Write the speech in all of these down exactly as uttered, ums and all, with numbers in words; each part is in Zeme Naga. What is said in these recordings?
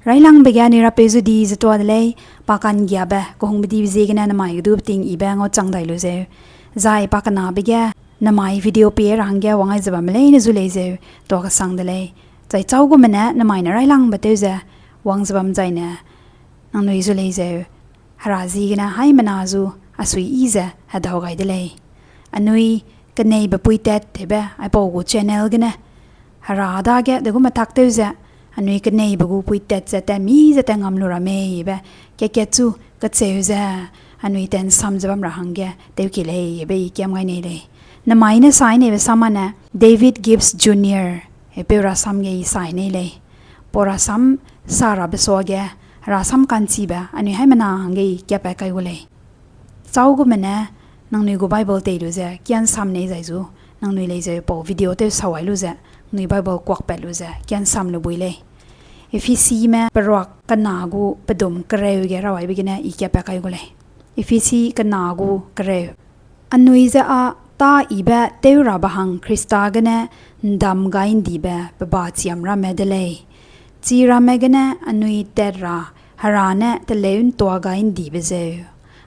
Railangbe ge anui rapeu zu di ze tuâ de lei, pa ka'nggiabe kehungbe dibe ziegene nemai ge du beting yibe ngau chang dai lu zeu. Zai pa kenabe ge nemai video pie ra hangge wang ai ze bamme leine zu lei zeu, tuâ kesang de lei. Zai châu gume ne nemai ne railangbe tew ze wang ze bam zaine nangnui zu lei zeu, Hera ziegene haimena zu a suiyi ze hedau gai de lei. Anui keneibe puitat tewbe aipau gu channel gene Hera dage de gu metak tew ze, anui keneibe gu puitat ze tat mi ze tat ngam lu ra mei be, kat-kat chu kacheu ze anui tat ’nsam ze bam ra hangge tewkie lei be I kiam gai nei lei. Nemai ne sai neibe sam â ne David Gibbs Junior hepeu rasam ge I sai nei lei. Pau rasam sa rabe suage, rasam ka'nchibe anui haimena hangge I kiapat kai gu lei. Châu gume ne nangnui gu Bible tei lu ze kiansam nei zai zu, nangnui lei zeu pau video tew sawai lu ze, nangnui Bible kuakpat lu ze kiansam lu bui lei. Ephesime peruak kena gu pedum kereu ge rawaibe gene I kiapat kai gu lei. Ephesi kena gu kereu. Anui je â tâ yibe tew rabe hang Khrista gene ’ndam gai ’ndibe pe ba chiam ramme de lei. Chi ramme gene anui tat ra Hera ne teleu ’ntua gai ’ndibe zeu.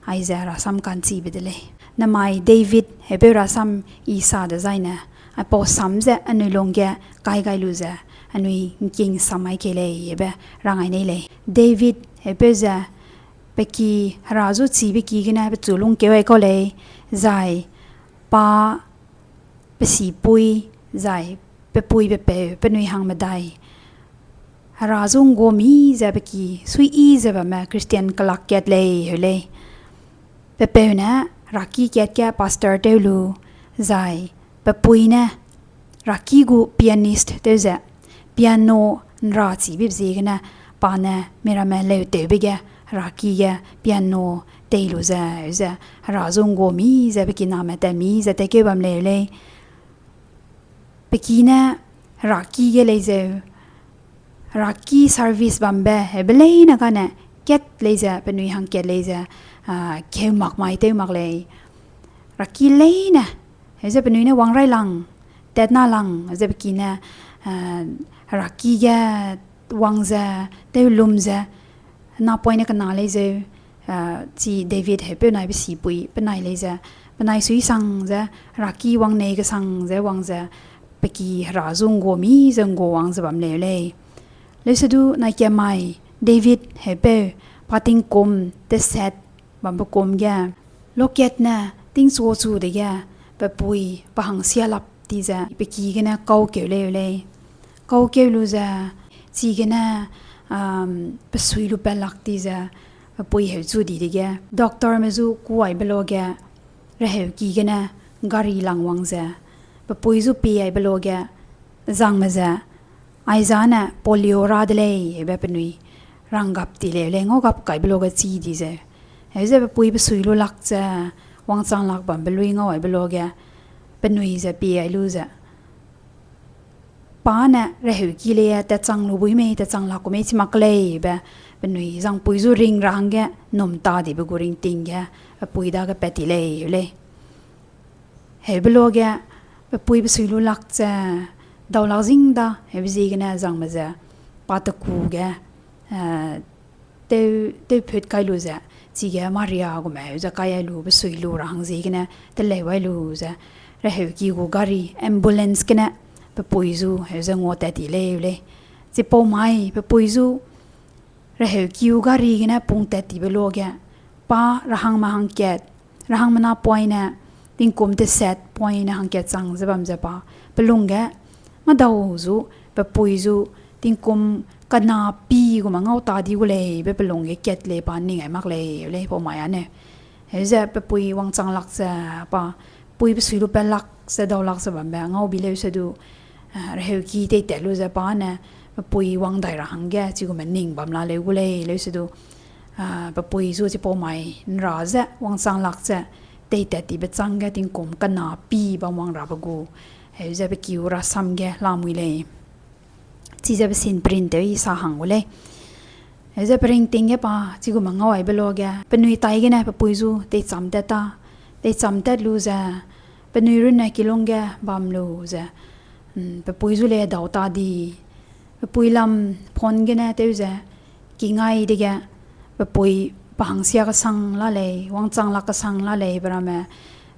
Aize rasam ka'nchibe de lei. Nemai David hepeu rasam I sa dezaine, aipau sam ze anui lungge kai gai lu ze, anui ’ngking sam mai kei lei be rang ai nei lei. David hepeu ze pe ki, Hera zu chibe ki gene pechu lungkeu ai kau lei, zai pa pe sipui, zai pe pui pe peu penui hangmedai Hera zu ’nggua mi ze pe ki suiyi ze bamme Christian kelak kat lei heu lei. Pe peu ne raki kat ge pastor tew lu, zai pe pui ne raki gu pianist tew ze, piano ’nra chibe ziegene pa ne miramme leutewbe ge raki ge piano tei lu ze, ze Hera zu ’nggua mi ze pe kiname tat mi ze tatkeu bam lei lei. Pe ki ne raki ge lei zeu, raki service bambe heube leine kane kat lei ze, penui hangkat lei ze, a, keu mak mai tew mak lei. Raki leine, heuze penui ne wang rai lang, tat na lang, ze pe ki ne, a, raki ge wang ze, tew lum ze, napoine kena lei zeu, a, chi David hepeu nai pe sipui, penai lei ze, penai suisang ze, raki wang nei kesang ze wang ze, pe ki Hera zu ’nggua mi ze ’nggua wang ze bam lei lei. Leusedu nai kiamai, David hepeu, pa tingkum teset bambe kum ge, lokat ne tingchu chu dege, pe pui, pa hang sialap ti ze, pe ki gene kaukeu lei lei. Kaukeu lu ze, chigene, um, pe sui lu pat lak ti ze, pe pui heuchu di dege, doctorme zu kuaibe loge, reheuki gene, gari lang wang ze, pe pui zu pie aibe loge, zangme ze, aiza ne polio ra de lei, hebe penui, ranggap ti lei lei, ngau gap kaibe loge chi di ze. Heuze pe pui pe sui lu lak ze, wangchang lak bambe lui ngau aibe loge, penui ze pie ai lu ze. Pa ne reheuki lei, tatchang lu bui mei, tatchang lak ku mei chi mak lei be, penui zangpui zu ring ra hangge, num ta dibe gu ringting ge, pe pui dage pat ti lei, heu lei. Heube loge, pe pui pe sui lu lak ze, dau lak zing da, heube ziegene zangme ze, pa teku ge, eh, tew, tew phut kai lu ze, chige Maria gume heu ze kai ai lu, pe sui lu ra hang ziegene, teleu ai lu ze, reheuki gu gari, ambulance gene, pe pui zu heu ze ngua tat ti lei lei. Chipau mai, pe pui zu, reheuki gu gari gene pung tat tibe loge, pa rahangme hangkat, rahangme napoine, tingkum teset poine hangkat chang ze bam ze pa, pe lungge, madau zu, pe pui zu, tingkum kena pi gume ngau ta di gu lei, be pe lungge kat lei pa ning ai mak lei, lei pau mai ane. Heuze pe pui wangchang lak ze pa, pui pe sui lu pat lak ze dau lak ze bambe, ngau bi leu sedu, ah, reheuki teitat lu ze pa ne, pe pui wang dai ra hangge, chigume ning bam la leu gu lei, leu sedu, ah, pe pui zu chipau mai, ’nra ze, wangchang lak ze, teitat tibe chang ge tingkum kena pi bam wang rabe gu, heuze pe kiu rasam ge lamui lei. Chize pe sin print tew i sa hang gu lei. Heuze pe ringting ge pa, chigume ngau aibe loge, penui tai gene pe pui zu teicham tat ta, teicham tat lu ze, penui runne kilung ge bam lu ze, mm, pe pui zu le dau ta di, pe pui lam phone gene tew ze, Kingai dege, pe pui pe hangsia kesang la lei, wangchang lak kesang la lei, be ramme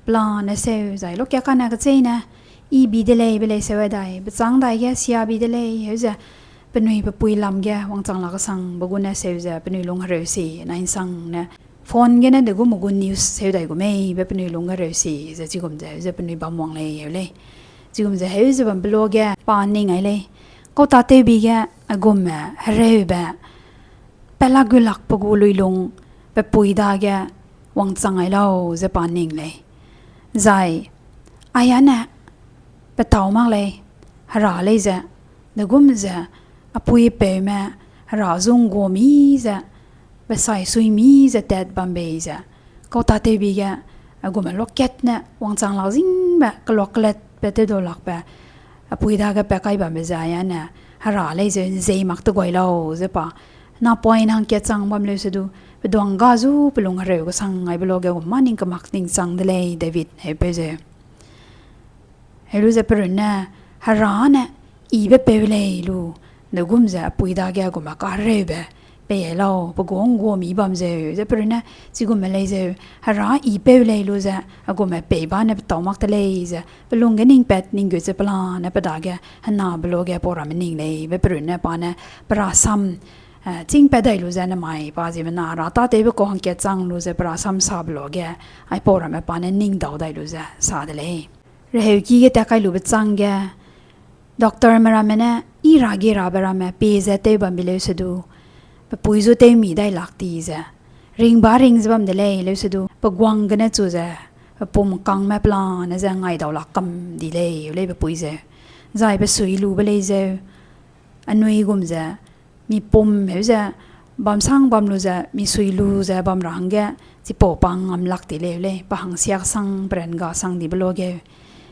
pelane seu zai, lokia kane kecheîne, I bi de lei, be lei seu dai, bechâng dai ge sia bi de lei, heu ze, penui pe pui lam ge wangchang lak kesangbe gune seu ze, penui lung hereu si, nai nsangne. Phone gene de gu me gu news seu dai gu mei, be penui lung hereu si, ze chigum ze, heu ze penui bam wang lei, heu lei. Chigum ze, heu ze bambe luage, pa ning ai lei. Kau tâtewbi ge, agume, hereube, pelak gulak pe gu luilung, pe pui dage, wangchang ai lau ze pa ning lei. Zai, aia ne, pe tâu mak lei, hera lei ze, degum ze, apui peume, hera zung gu mi ze, pe sai sui mi ze tat bam bei ze, kau tâtewbi ge, agume lokat ne, wangchang lak zingbe, keloa kelatbe tew dau lakbe, apui dage pa kai bambe ze aia ne, hera lei ze, nzei mak te guai lau ze pa, napoine hangkat chang bam leu se du, pe duang ga zu pe lung hereu kesang aibe luage, gu mâ ning kemak ning chang de lei, David, heupeu ze. Heu lu ze pe runne, hera ne, I be peu lei lu, degum ze apui dage agume kahereube, pei ai lau, pe gu ngguami bam zeu, ze pe runne, chigume lei zeu, hera I peu lei lu ze, agume pei ba ne pe tâu mak te lei ze, pe lung ge ning pat, ning gut ze pelane pe dage, henabe luage pau ramme ning lei, be pe runne pa ne, pe rasam, eh, chîng pat dai lu ze nemai pa ziemmena hera tâtewbe kau hangkat chang lu ze pe rasam sabe luage, aipau ramme pa ne ning dau dai lu ze sa de lei. Reheuki ge tat kai lube châng ge, doctorme ramme ne, i ra ge rabe ramme pie ze tew bam bi leu se du, pe pui zu tewmi dai lak ti ze, ringba ring ze bam de lei leu se du, pe guang gene chu ze, pe pum kangme pelane ze ngai dau lak kam di lei, heu lei pe pui zeu. Zai pe sui lube lei zeu, anui gum ze, mi pum heu ze, bam sang bam lu ze, mi sui lu ze bam ra hangge, chipau pa ngam lak ti lei, heu lei, pe hangsia kesang, pe ran ga sang dibe luage.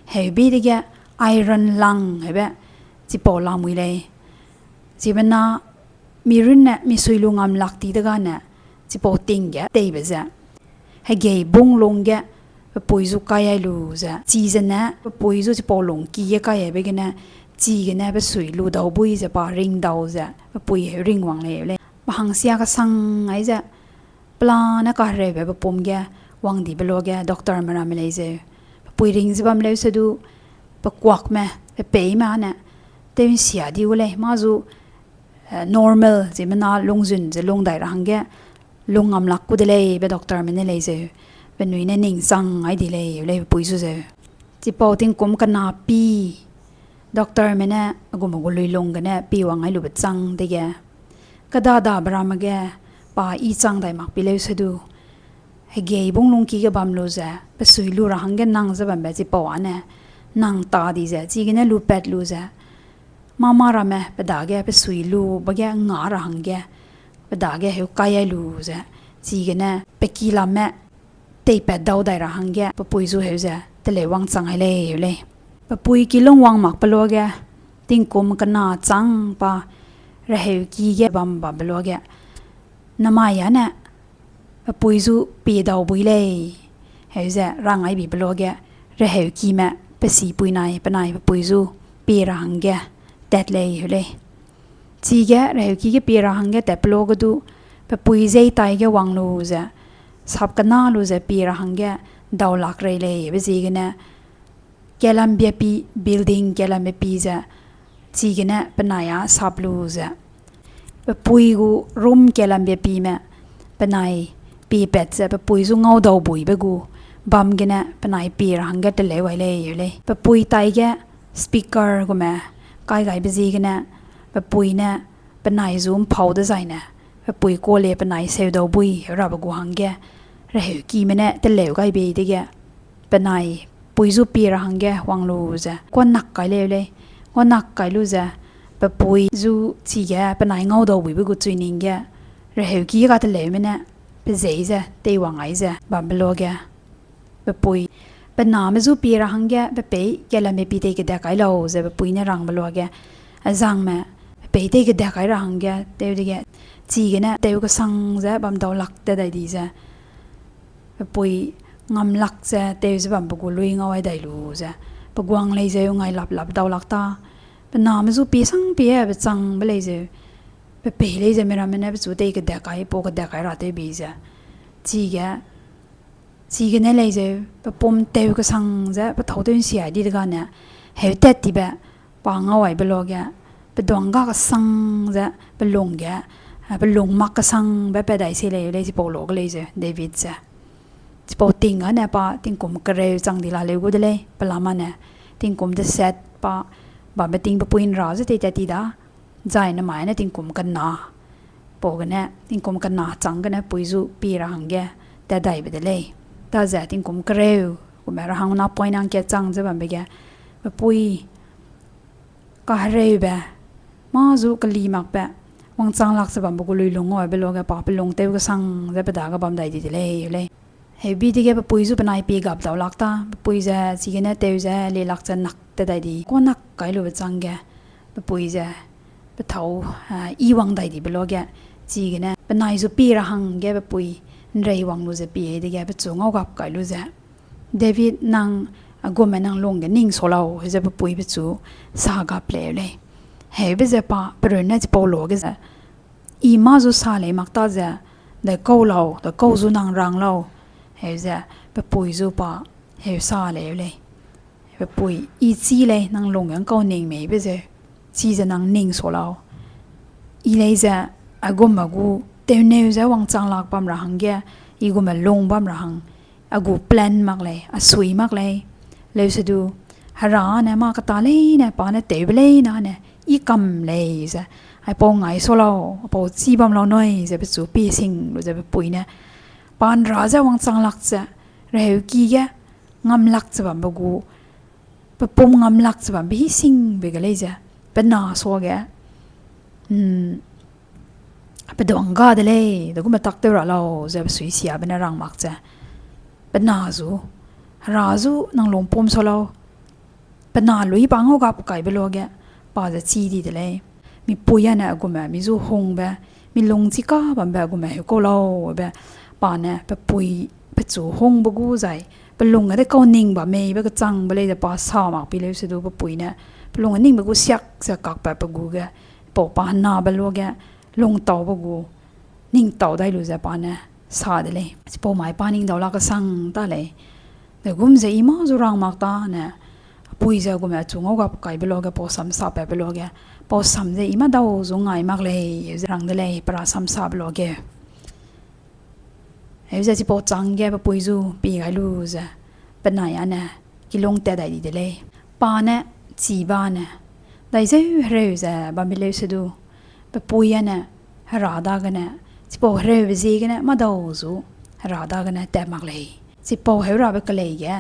Heubi dege, iron lung heube, chipau lamui lei. Ziemmena, mi runne, mi sui lu ngam lak ti degane, chipau ting ge teibe ze, hegei bung lung ge, pe pui zu kai ai lu ze, chi zene, pe pui zu chipau lungki ge kai aibe gene, chigene pe sui lu dau bui ze pa ring dau ze, pe pui heu ring wang lei, heu lei. Pe hangsia kesang ai ze, pelane kahereube pe pum ge, wang dibe luage, doctorme ramme lei zeu. Pe pui ring ze bam leu se du, pe kuakme, pe peîme â ne, tew nsia di gu lei, mâ zu, eh, normal, ziemmena lungzun ze lung dai ra hangge, lung ngam lak ku de lei, be doctorme ne lei zeu, penui ne ning chang ai di lei, heu lei pe pui zu zeu. Chipau tingkum kena pi, doctorme ne, agume gu luilung gene, pi wang ai lube châng dege. Keda dabe ramme ge, pa i chang dai mak pi leu se du. Hegei bung lungki ge bam lu ze, pe sui lu ra hangge nang ze bambe chipau â ne, nang ta di ze, chigene lu pat lu ze. Mâ mâ ramme, pe dage pe sui lube ge nga ra hangge, pe dage heu kai ai lu ze, chigene pe ki lamme, teipat dau dai ra hangge, pe pui zu heu ze, teleu wangchang ai lei, heu lei. Pe pui kilung wang mak pe luage, tingkum kena châng pa, reheuki ge bam bambe luage, namai â ne, pe pui zu pie dau bui lei, heu ze rang ai bibe luage, reheukime pe sipui nai, penai pe pui zu pie ra hangge, tat lei, heu lei. Chige reheuki ge pie ra hangge tatpe luage du, pe pui zei tai ge wang lu ze, sap kena lu ze pie ra hangge, dau lak rei lei, be ziegene, kelambe pi, building kelambe pi ze, chigene penai â sap lu ze. Pe pui gu room kelambe pime, penai pie pat ze, pe pui zu ngau dau buibe gu, bam gene penai pie ra hangge teleu ai lei, heu lei. Pe pui tai ge speaker gume, kai gaibe ziegene, pe pui ne, penai zu mpau dezaine, pe pui kuâ le penai seu dau bui, heu rabe gu hangge, reheukime ne teleu gai bei dege, penai pui zu pie ra hangge wang lu ze, kuâ nak kai leu lei, kuâ nak kai lu ze, pe pui zu chige penai ngau dau buibe gu chui ning ge, reheuki kateleume ne, pe zei ze, teiwang ai ze, bambe luage. Pe pui, pe name zu pie ra hangge, pe peî kelambe pi tei kede kai lau ze, pe pui ne rangbe luage. Azangme, pe peî tei kede kai ra hangge, tew dege, chigene, tew kesang ze, bam dau lak te dai di ze. Pe pui ngam lak ze, tew ze bambe gu lui ngau ai dai lu ze. Pe guang lei zeu ngai lap lap dau lak ta. Pe name zu pie sang pie, pe changbe lei zeu. Pe pei lei ze miramme ne pechu tei kedat kai, pau kedat kai ra tew bei ze. Chige, chigene lei zeu, pe pum tew kesang ze, pe thâu tew nsia di degane, heu tat tibe, pa ngau aibe loge, pe duang ga kesang ze, pe lung ge, eh, pe lung mak kesangbe pe dai se lei, lei chipau lo ge lei zeu, David ze. Chipau ting ane pa tingkum kereu chang di la leu gu de lei, pe lamane, tingkum deset pa, bambe ting pe pui nra ze tei tat ti da, zai nemai ne tingkum kena. Pau gene, tingkum kena chang gene pui zu pi ra hangge, tat daibe de lei. Daze tingkum kereu, gume ra hang na point hangkat chang ze bambe ge, pe pui, kahereube, mâ zu keli makbe, wangchang lak ze bambe gu lui lung aibe loge pa pe lung tew kesang ze pe dage bam dai di de lei, lei. Heubi dege pe pui zu penai pie gap dau lak ta, pe pui ze chigene tew ze le lak ze nak te dai di, kua nak kai lube chang ge, pe pui ze, pe thâu, ah, i wang dai dibe loge, chigene, penai zu pi ra hangge pe pui, nrei wang lu ze pie dege, pechu ngau gap kai lu ze. David nang, a gume nang lung ge ning sa lau, heze pe pui pechu, sa gap leu lei. Heube ze pa, perun ne chipau lo ge ze, i mâ zu sa lei mak ta ze, de kau lau, de kau zu nang rang lau, heu ze, pe pui zu pa, heu sa leu lei. Pe pui, i chî lei, nang lung ge ngkau ning meibe ze, chize nang ning sa lau. I lei ze, a gume gu, tewneu ze wangchang lak bam ra hangge, i gume lung bam ra hang, a gu plan mak lei, a sui mak lei. Leusedu, Hera ne mâ keta leine, pa ne tewbe leine, ne, i kam lei ze, aipau ngai sa lau, aipau chî bam lau nui ze, pechu pie sing lu ze pe pui ne, pa nra ze wangchang lak ze, reheuki ge, ngam lak ze bambe gu, pe pum ngam lak ze bambe hi singbe ge lei ze, pe na suage, mm, pe duang ga de lei, de gume tak tew ra lau ze pe sui siabe ne rang mak ze, pe na zu, Hera zu nang lung pum sa lau, pe na lui pa ngau gap kaibe loge, pa ze chî di de lei. Mipui ane a gume, mi zu hungbe, mi lung chika bambe a gume heu kau lau be, pa ne, pe pui, pechu hungbe gu zai, pe lung de kau ning bam meibe kechangbe lei ze pa sa mak pi leusedu pe pui ne, pe lung ningbe gu siak ze kakbe pe gu ge, pau pa henabe loge, lungtaube gu, ningtau dai lu ze pa ne, sa de lei. Chipau mai pa ningdau la kesang ta lei. De gum ze i mâ zu rang mak ta ne, pui ze gume chu ngau gap kaibe loge, pau sam sapatbe loge, pau sam ze i mâ dau zu ngai mak lei, ze rang de lei, pe ra sam sabe loge. Heu ze chipau chang ge pe pui zu pi gai lu ze, penai ane, kilung tat dai di de lei. Pa ne, chi ba ne, dai zeu hereu ze bambe leusedu, pe pui ane, Hera dagene, chipau hereube ziegene mâ dau zu, Hera dagene tat mak lei. Chipau heu rabe kelei ge,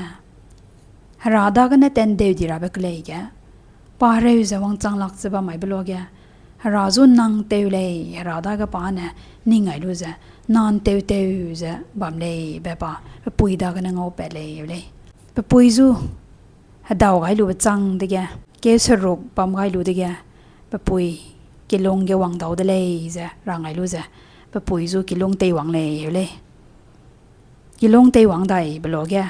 Hera dagene tandeu di rabe kelei ge, pa hereu ze wangchang lak ze bam maibe loge, Hera zu nang tew lei, Hera dage pa ne ning ai lu ze, nang tew tew ze bam lei be pa, pe pui dagene ngaupat lei, lei. Pe pui zu hedau gai lube chang dege, keu seruk bam gai lu dege, pe pui kilung ge wang dau de lei ze rang gai lu ze, pe pui zu kilung teiwang lei, lei. Kilung teiwang dai be loge,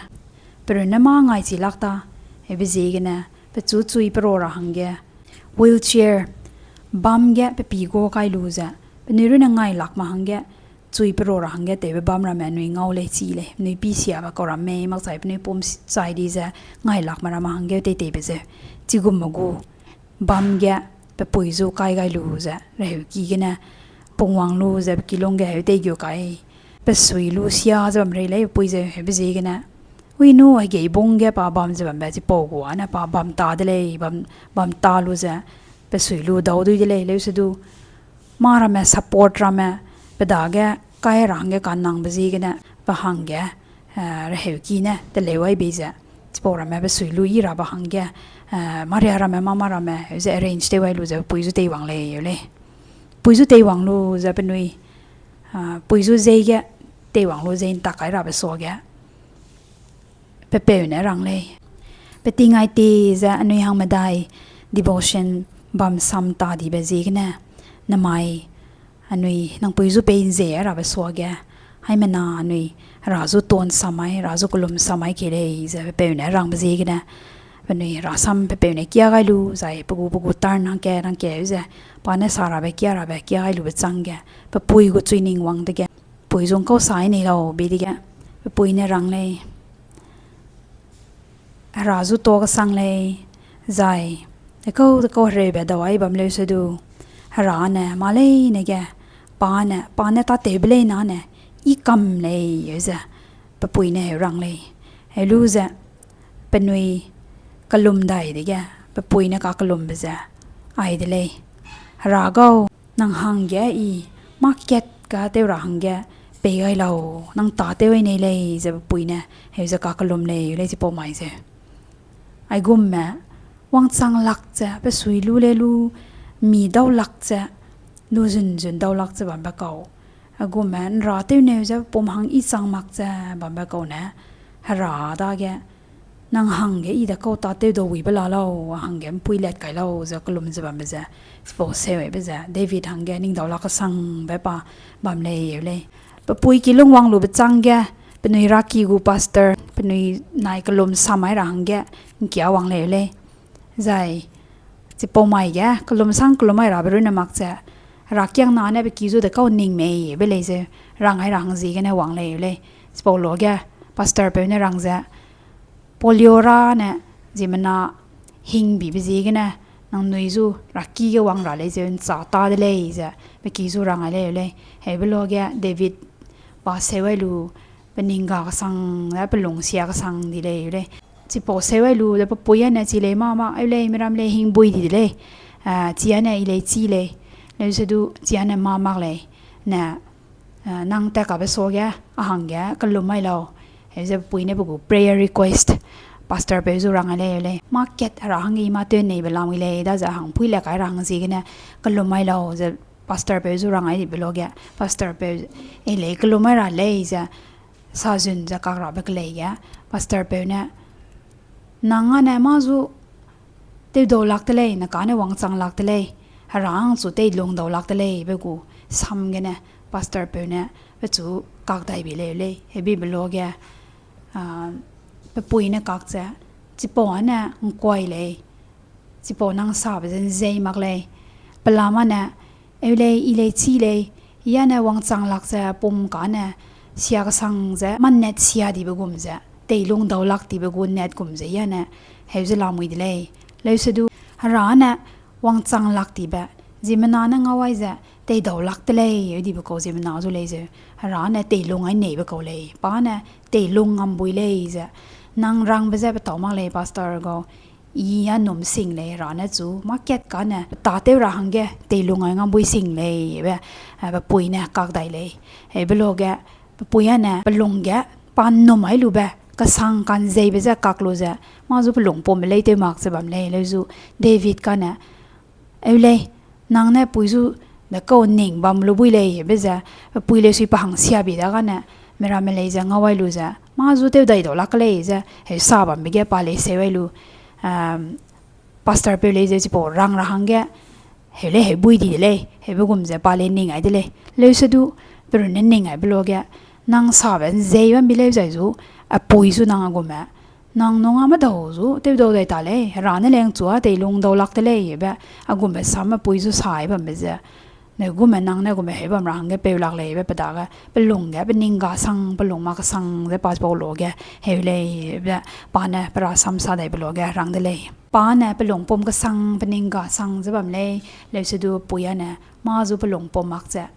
perunne mâ ngai chi lak ta, hebe ziegene, pechu chui pero ra hangge, wheelchair, bam ge pe pî ga kai lu ze, penui runne ngai lak ma hangge, chui pero ra hangge tewbe bam ramme anui ngau lei chi lei, penui pî siabe kau ramme makchai penui pum chai di ze, ngai lak ma ramme hangge tei teibe ze, chigumme gu, bam ge, pe pui zu kai gai lu ze, reheuki gene, pungwang lu ze, pe kilung ge heu tei geu kai, pe sui lu sia ze bam rei lei, pe pui ze hebe ziegene, ui nu, hegei bung ge pa bam ze bambe, chipau gu ane pa bam ta de lei, bam, bam ta lu ze, pe sui lu dau dui de lei, leusedu, mâ ramme support ramme, pe dage kai ra hangge kanangbe ziegene, pe hangge, eh, reheuki ne teleu ai bei ze, chipau ramme pe sui lu yi rabe hangge, eh, Maria ramme, mama ramme, heu ze arrange tew ai lu ze, pui zu teiwang lei, lei. Pui zu teiwang lu ze penui, ah, pui zu zei ge teiwang lu ze ntak kai rabe suage, pe peu ne rang lei. Pe tingai te ze anui hangmedai devotion bam sam ta dibe ziegene, namai anui nang pui zu pei nze rabe suage, haimena anui Hera zu tuan samai, Hera zu kelum samai ke lei ze pe peu ne rangbe ziegene, Penui rasam pe peu ne kia gai lu, zai pe gu, pe gu turn hangke, hangke ze, pa ne sa rabe, kia rabe, kia gai lube chângge, pe pui gu chuining wang dege, pui zung kau sai nei lau, bi dege, pe pui ne rang lei. Hera zu ta kesang lei, zai, dekau, dekau hereube dau ai bam leu se du, Hera ne, mâ leine ge, pa ne, pa ne tâtewbe leine ne, i kam lei, eu ze, pe pui ne heu rang lei. Heu lu ze, penui kelum dai dege, pe pui ne kakellumbe ze, ai de lei. Hera gau, nang hangge i, mâ kat ga tew ra hangge, pei gai lau, nang tâtew ai nei lei, ze pe pui ne, heu ze kakellum lei, eu lei chipau mai ze. Aigumme, wangchang lak ze, pe sui lu le lu, mi dau lak ze, lu zun zun dau lak ze bambe kau. Aigumme, nra tew neu ze, pum hang i chang mak ze, bambe kau ne, Hera dage, nang hangge i dekau tâtew dau wibe la lau, a hangge mpui lat kai lau, ze kellum ze bambe ze, chipau seuibe ze, David hangge ning dau lak kesangbe pa bam lei, eu lei. Pe pui kilung wang lube chângge, penui raki gu pastor, penui nai kellum samai ra hangge, ngkia wang lei, eu lei. Zai, chipau mai ge, kellum sang kellum mai rabe runne mak ze, Hera kiangna ne pe ki zu dekau ning mei, be lei ze, rang ai ra hang ziegene wang lei, eu lei. Chipau lo ge, pastor peu ne rang ze, polio ra ne, ziemmena hingbibe ziegene, nangnui zu raki ge wang ra lei zeu nchâ ta de lei ze, pe ki zu rang ai lei, eu lei. Heube lo ge David pa seu ai lu, pe ning ga kesang, ze pe lung sia kesang di lei, eu lei. Chipau seu ai lu, ze pe pui â ne chi lei mâ mak, eu lei, miram lei hingbui di de lei. Ah, chi â ne i lei chi lei. Leu se du, chi â ne mâ mak lei. Ne, ah, nang tat kabe suage, a hangge, kellum mai lau. Heu ze pe pui ne pe gu prayer request. Pastor peu zu rang ai lei, eu lei. Mâ kat Hera hangge i mâ tew neibe lam wi lei, daze a hang pui le kai ra hang ziegene, kellum mai lau, ze pastor peu zu rang ai dibe lo ge. Pastor peu, e lei, kellum mai ra lei, ze, sa zun ze kak rabe kelei ge. Pastor peu ne, nang â ne mâ zu, tewdau lak de lei, ne kane wangchang lak de lei, Hera hang chu teilung dau lak de lei, be gu sam gene, pastor peu ne, pechu kak dai bi lei, eu lei, hebibe lo ge, ah, pe pui ne kak ze, chipau â ne ngkuai lei, chipau nang sabe ze nzei mak lei, pelam â ne, eu lei, i lei chi lei, i â ne wangchang lak ze pum kane, sia kesang ze, mâ nat sia dibe gum ze, teilung dau lak dibe gu nat gum ze, i â ne, heu ze lamui de lei. Leu se du, Hera ne, wangchang lak dibe, ziemmena ne ngau ai ze, teidau lak de lei, eu dibe kau ziemmena zu lei zeu, Hera ne, teilung ai neibe kau lei, pa ne, teilung ngambui lei ze, nang rangbe ze petau mak lei, pastor gau, i â num sing lei, Hera ne chu, mâ kat kane, pe tâtew ra hangge, teilung ai ngambui sing lei, be, eh, pe pui ne kak dai lei. Heube lo ge, pe pui â ne, pe lung ge, pa num ai lube, kesang kanzeibe ze kak lu ze, mâ zu pe lung pumbe lei tew mak ze bam lei, leu zu, David kane, eu lei, nang ne pui zu, dekau ning bam lu bui lei, be ze, pe pui leu sui pa hang sia bi da gane, miramme lei ze ngau ai lu ze, mâ zu tew dai dau lak lei ze, heu sa bambe ge pa lei seu ai lu, um, pastor peu lei ze chipau rang ra hangge, heu lei heu bui di de lei, heube gum ze pa lei ning ai de lei. Leu se du, pe runne ning aibe lo ge, nang sabe nzei bam bi leu zai zu, a pui zu nang a gumme, nang nung â medau zu, tewdau dai ta lei, Hera ne leng chu â teilung dau lak de lei, be, a gumme sam a pui zu sai bambe ze, ne gumme nang ne gumme heu bam ra hangge peu lak lei, be pe dage, pe lung ge, pe ning ga sang, pe lung mak kesang ze pa chipau lo ge, heu lei, be, pa ne pe rasam sa daibe lo ge rang de lei. Pa ne pe lung pum kesang, pe ning ga sang ze bam lei, leu se du pui â ne, mâ zu pe lung pum mak ze,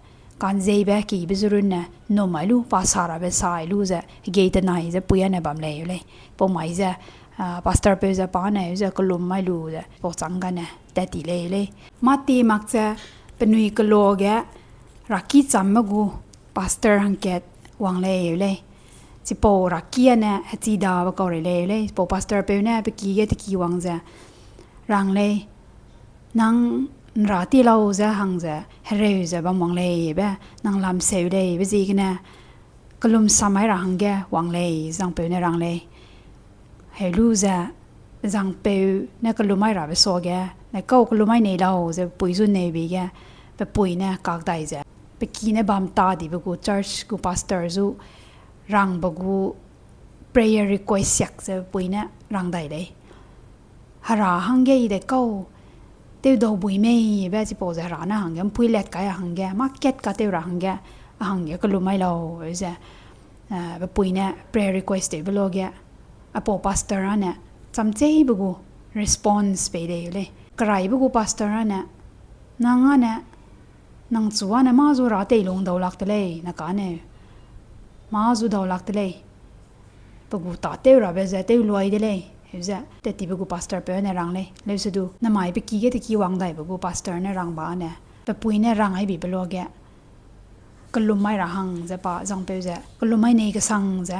kanzeibe kibe zu runne, num ai lu, pa sa rabe sai lu ze, hegei tenai ze pui â ne bam lei, eu lei. Pau mai ze, ah, pastor peu ze pa ne, eu ze kellum mai lu ze, pau châng gane, tat ti lei, eu lei. Mâ ti mak ze, penui kelo ge, raki chamme gu, pastor hangkat wang lei, eu lei. Chipau raki â ne, hechi dabe kau rei lei, eu lei. Chipau pastor peu ne, pe ki ge teki wang ze, rang lei. Nang nra ti lau ze hang ze, hereu ze bam wang lei, be, nang lam seu lei, be ziegene, kellum samai ra hangge wang lei, zangpeu ne rang lei. Heu lu ze, zangpeu ne kellum mai rabe suage, ne kau kellum mai nei lau ze pui zu neu bi ge, pe pui ne kak dai ze, pe ki ne bam ta dibe gu church gu pastor zu rangbe gu prayer request siak ze pui ne rang dai lei. Hera hangge i de kau, tewdau bui mei be chipau ze Hera ne hangge ’mpui let kai a hangge, mâ kat ka tew ra hangge, a hangge kellum mai lau, eu ze, eh, pe pui ne prayer request tewbe luage, aipau pastor â ne, chamcheibe gu response pei dei lei. Keraibe gu pastor â ne, nang â ne, nang chu â ne mâ zu ra teilung dau lak de lei, na kane, mâ zu dau lak de lei. Pe gu tâtew rabe ze tew luai de lei, heu ze, tat tibe gu pastor peu ne rang lei, leusedu, namai pe ki ge teki wang daibe gu pastor ne rang ba ne, pe pui ne rang ai bibe luage, kellum mai ra hang ze pa zangpeu ze, kellum mai nei kesang ze,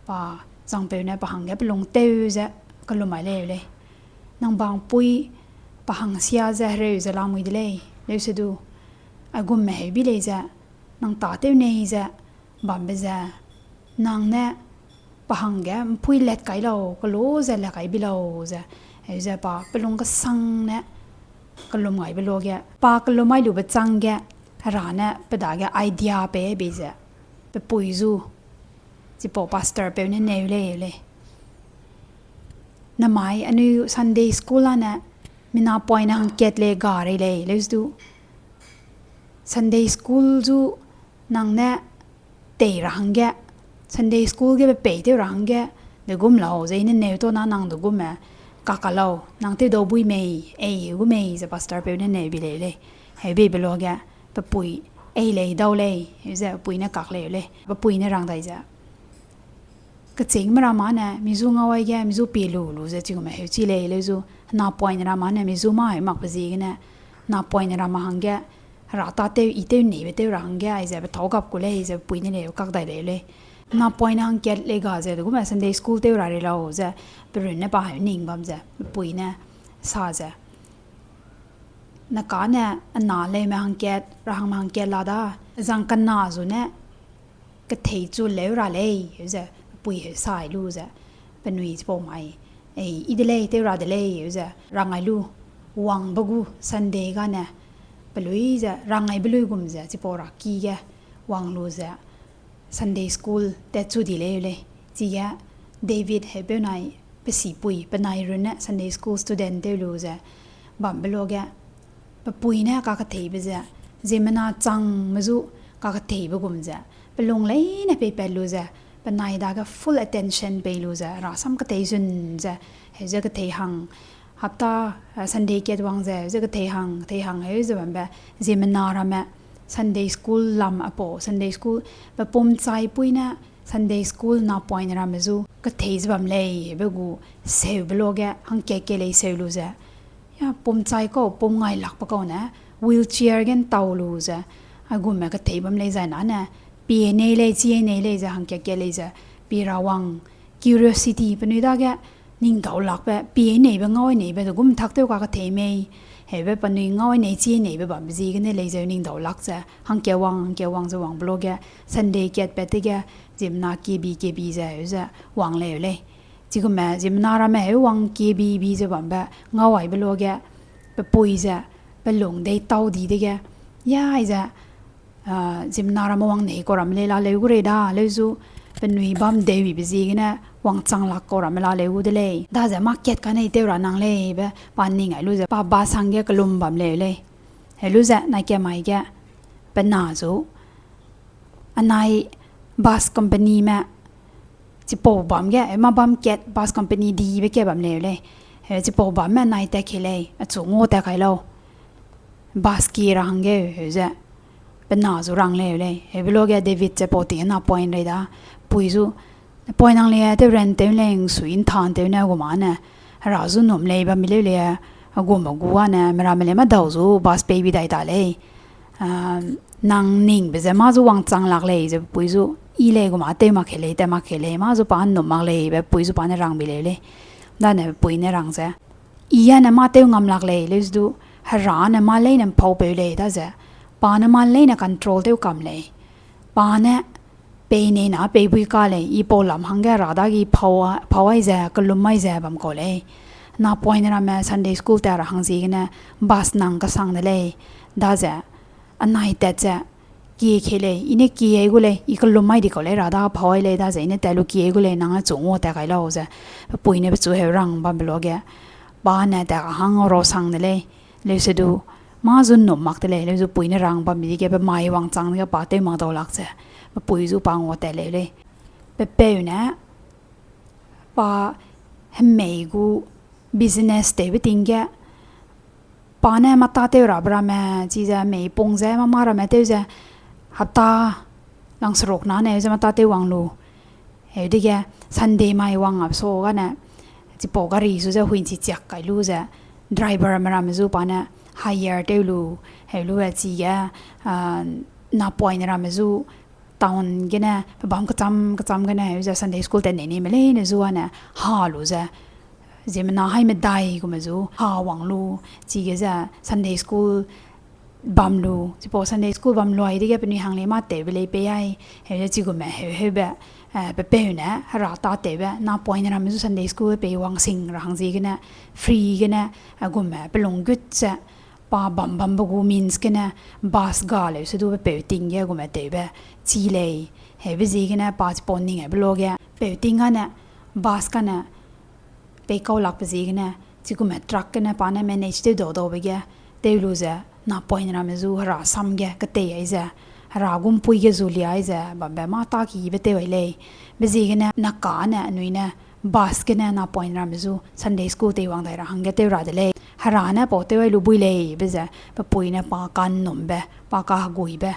pa zangpeu ne pa hangge pe lung tew ze, kellum mai lei lei. Nang bang pui, pa hang sia ze hereu ze lamui de lei, leusedu, aigum me heu bi lei ze, nang tâtew nei ze, bambe ze, nang ne, pa hangge ’mpui let kai lau, kelu ze let kai bi lau ze, heu ze pa pe lung kesang ne, kellum gaibe luage, pa kellum mai lube chângge, Hera ne pe dage idea pei bei ze, pe pui zu, chipau pastor peu ne neu lei lei. Namai anui Sunday school â ne, mina poine hangkat le ga rei lei, leusedu. Sunday school zu nang ne tei ra hangge, Sunday school ge pe pei tew ra hangge, de gum lau ze i ne neu ta na nang de gumme, kak ka lau, nang tewdau bui mei, ei gu mei ze pastor peu ne neu bi lei lei. Heu beibe luage, pe pui, ei lei dau lei, heu ze pe pui ne kak lei lei. Pe pui ne rang dai ze, kechîngme ramme ne, mi zu ngau aige, mi zu pie lu lu ze chigume heuchi lei, leusedu, napoine ramme ne, mi zu mâ heu makbe ziegene, napoine ramme hangge, Hera tâtew, i tew neibe tew ra hangge, aize pe tâu gap ku lei, ze pe pui ne leu kak dai lei lei. Napoine hangkat le ga ze, de gume Sunday school tew ra rei lau ze, pe runne pa heu ning bam ze, pe pui ne sa ze, na kane, ana leume hangkat, ra hangme hangkat la da, zang kena zu ne, kethei chu leu ra lei, heu ze, pe pui heu sai lu ze, penui chipau mai, ei, i de lei, tew ra de lei, heu ze, rang ai lu, wangbe gu Sunday gane, pelui ze, rang aibe luigum ze, chipau ra ki ge, wang lu ze, Sunday school tat chu di lei lei. Chige David heupeu nai pe sipui, penai runne Sunday school student tew lu ze, bambe luage, pe pui ne kaketheibe ze, ziemmena changme zu kaketheibe gum ze, pe lung leine peipat lu ze, penai dage full attention pei lu ze, rasam kethei zun ze, heu ze kethei hang, hapta, eh, Sunday kat wang ze, heu ze kethei hang, kethei hang heu ze bambe, ziemmena ramme, Sunday school lam apau, Sunday school, pe pum chaipui ne, Sunday school napoine ramme zu, kethei ze bam lei, be gu, seube luage, hangkat ke lei seu lu ze, ya, pum chai kau, pum ngai lakbe kau ne, wheelchair ge ntau lu ze, aigumme kethei bam lei zai nane, pie nei lei, chie nei lei ze, hangkat ke lei ze, pie ra wang, curiosity, penui dage, ning dau lakbe, pie neibe, ngau neibe, de gum tak tew kakethei mei, heube penui ngau nei, chie neibe bambe ziegene lei zeu ning dau lak ze, hangkat wang, hangkat wang ze wangbe luage, Sunday kat pat dege, ziemmena kebi, kebi ze, heu ze, wang lei lei. Chigume, ziemmena ramme heu wang kebi, bi ze bambe, ngau aibe luage, pe pui ze, pe lung dei tau di dege, ya, ai ze, ah, ziemmena ramme wang nei kau ramme lei la leu gu rei da, leu zu, penui bam deu bibe ziegene, wangchang lak kau ramme la leu gu de lei. Daze market kanei tew ra nang lei be, pa ning ai lu ze, pa bus hangge kelum bam leu lei. Heu lu ze, nai ke mai ge, pe na zu, anai bus companyme, chipau bam ge, mâ bam kat bus company dibe ke bam leu lei. Heu chipau bamme nai tat ke lei, achu ngau tat kai lau. Bus ki ra hangge, heu ze, pe na zu rang leu lei. Heube luage David ze pau ti napoine rei da, pui zu, napoine nang le tew ran tew leng sui nthan tew ne gu ma ne, hera zu num lei bam mi leu lei, a gu ma gu a ne, meramme le mâ dau zu bus pei bi dai ta lei. Ah, nang ningbe ze mâ zu wangchang lak lei ze pui zu, i lei gu ma tew mak ke lei, tat mak ke lei, mâ zu pa nnum mak lei be pui zu pa ne rang bi leu lei. Dane pui ne rang ze, i a ne mâ tew ngam lak lei, leu zu du, hera ne mâ leine mpaupeu lei, daze, pa ne mâ leine control tew kam lei. Pa ne pei nei na pei bui ka lei, i pau lam hangge ra dage pau, pau ai ze, kelum mai ze bam kau lei. Napoine ramme Sunday school tat ra hang ziegene, bus nang kesang de lei, daze, anai tat ze, kie ke lei, i ne kie ai gu lei, i kelum mai di kau lei, ra da pau ai lei, daze, i ne tat lu kie ai gu lei, nang achu ngau tat kai lau ze, pe pui ne pechu heu rang bambe luage, Pa ne ta hang rosang de lei, leuse du, mâ zu ’nnum mak de lei, leu zu pui ne rang bambe dige pe mai wangchang dege pa tew mak dau lak ze, pe pui zu pa nguatat leu lei. Pe peu ne, pa hemei gu business tewbe ting ge, pa ne mâ tâtew rabe ramme, chize mei pung ze mâ mâ ramme tew ze, hapta langseruk na ne ze mâ tâtew wang lu. Heu dege Sunday mai wang a so gane, chipau gari su ze huinchi chiak kai lu ze, driverme ramme zu pa ne hire tew lu, heu lu e chige, napoine ramme zu town gene, pe bam kecham kecham gene, heu ze Sunday school tat nei nime leine zu ane ha lu ze, ziemmena hai medai gume zu ha wang lu, chige ze Sunday school bam lu, chipau Sunday school bam lu ai dege penui hang lei mâ tewbe lei pei ai, heu ze chigume heu heube, pe peu ne hera tâtewbe, napoine ramme zu Sunday school pei wang sing ra hang ziegene, free gene, gume pe lunggut ze, pa bam bambe gu means gene, bus ga leu se du pe peu ting ge gume tewbe, chi lei, heube ziegene pa chipau ning aibe luage, peu ting gane, bus gane, pei kau lakbe ziegene, chigume truck gene pa ne manage tew dau daube ge, tew lu ze, napoine ramme zu hera sam ge ketei ai ze, hera gu ’mpui ge zu lia ai ze bambe mâ tâ kibe tew ai lei, be ziegene naka ne anui ne, bus gene napoine ramme zu Sunday school teiwang dai ra hangge tew ra de lei. Hera ne pau tew ai lu bui lei, be ze, pe pui ne pa ka'nnumbe, pa kaheguibe,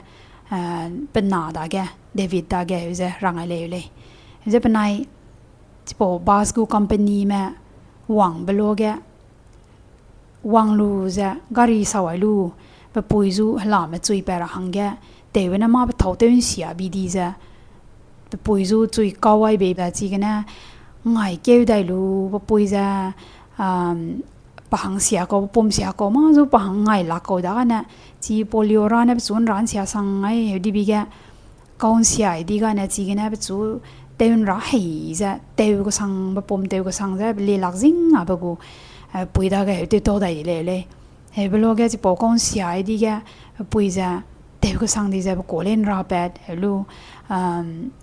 pe na dage, David dage, heu ze rang ai lei lei. Ze penai, chipau bus gu companyme wangbe luage, wang lu ze gari sau ai lu, pe pui zu helame chui pat ra hangge, tewbe ne mâ pe thâu tew ’nsia bi di ze, pe pui zu chui kau ai bei be chigene, ngai keu dai lu, pe pui ze, pe hang sia kau, pe pum sia kau, mâ zu pe hang ngai lak kau dagene, chi polio ra ne pechu ’nra ’nsia sang ai, heu dibi ge, kau ’nsia ai di gane chigene pechu tew ’nra hei ze, tew kesang, pe pum tew kesang ze, pe le lak zing abe gu, pui dage heu tew tau dai di lei lei. Heube luage chipau kau ’nsia ai di ge, pui ze, tew kesang di ze pe kuâ lei ’nra pat, heu lu,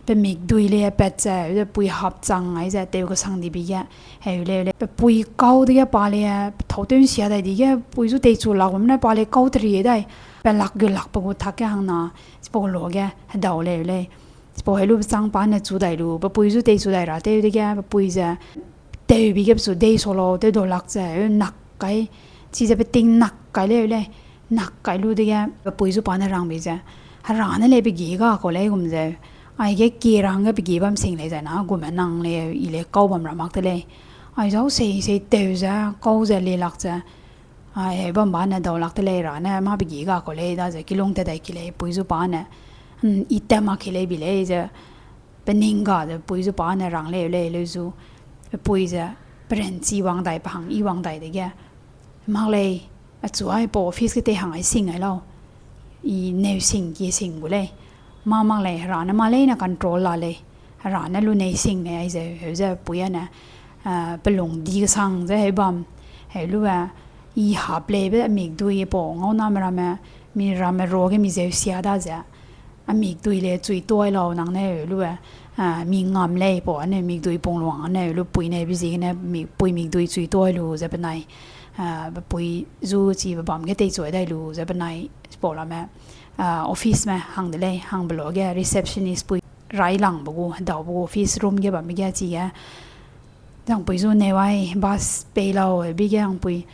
pe mikdui lei pat ze, heu ze pui hap chang ai ze, tew kesang dibi ge, heu lei lei. Pe pui kau dege pa lei, pe thâu tew ’nsia dai di ge, pui zu teichu lak bam ne pa lei kau teri dai, pe lak gu lakbe gu tak ge hangna, chipau luage hedau lei lei. Chipau heu lu bechâng pa ne chu dai lu, pe pui zu teichu dai ra tew dege, pe pui ze, tewbi ge pechu dei sa lau, tew dau lak ze, heu nak kai, chize pe ting nak kai lei lei, nak kai lu dege, pe pui zu pa ne rang bei ze, hera ne lei pe gie ga kau lei gum ze, aige kie ra hangge pe gie bam sing lei zai na, gume nang lei, i lei kau bam ra mak de lei. Ai zau sei sei tew ze, kau ze le lak ze, ai, heu bam ba ne dau lak de lei ra ne, mâ pe gie ga kau lei, daze kilung tat dai ki lei, pui zu pa ne, i tat mak ki lei bi lei ze, pe ning ga ze pui zu pa ne rang lei lei leu zu, pe pui ze, pe ranchi wang dai, pe hang i wang dai dege, mak lei, achu aipau office ge tei hang ai sing ai lau, i neu sing kie sing gu lei, mâ mak lei, hera ne mâ leine control la lei, hera ne lu nei sing lei ai ze, heu ze pui ane, pe lung di kesang ze heu bam, heu lu e, i hap lei be mikdui pau ngauname ramme, mi ramme ruage mi zeu sia daze, a mikdui lei chui tuai lau nang ne heu lu e, mi ngam lei pau ane mikdui pung luang ane heu lu pui ne bi ziegene pui mikdui chui tuai lu ze penai, pe pui zu chibe bam ge teichu ai dai lu ze penai, chipau lame, officeme hang de lei, hangbe luage receptionist pui railangbe gu, hedaube gu office room ge bambe ge chige, zangpui zu neu ai, bus pei lau, hebi ge zangpui,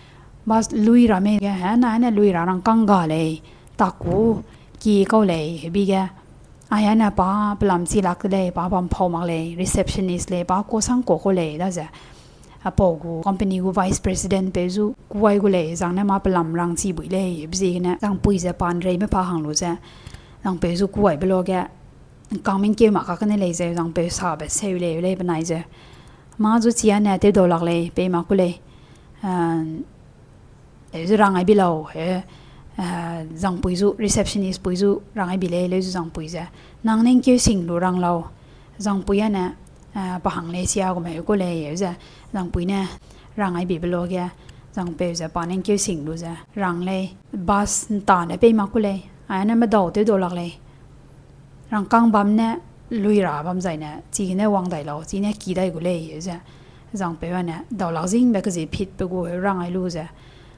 bus lui ra mei ge, he, na ne lui ra rangkâng ga lei, taku, kie kau lei, hebi ge, ai ane pa, pelam chi lak de lei, pa bam phau mak lei, receptionist lei, pa kuasang kuâ kau lei, daze. Apau gu company gu vice president peu zu kuai gu lei, zang ne mâ pelam rangchi bui lei, hebi ziegene, zangpui ze pa ’nreime pa hang lu ze, zangpeu zu kuaibe luage, ’ngkang mengkeu mak kakne lei zeu, zangpeu sabe seu lei lei benai zeu. Mâ zu chi ane tew dau lak lei, pei mak ku lei. Leu zu rang ai bi lau, he, zangpui zu, receptionist pui zu rang ai bi lei, leu zu zangpui ze, nang ne ’ngkeu sing lu rang lau. Zangpui ane, pa hang lei sia gume heu ku lei, heu ze, zangpui ne rang ai bibe luage, zangpeu ze pa ne ’ngkeu sing lu ze rang lei, bus ’ntane pei mak ku lei, ai ne medau tew dau lak lei. Rangkâng bam ne lui ra bam zai ne, chigene wang dai lau, chine ki dai gu lei, heu ze. Zangpeu ane daulak zingbe kezie phitbe gu heu rang ai lu ze,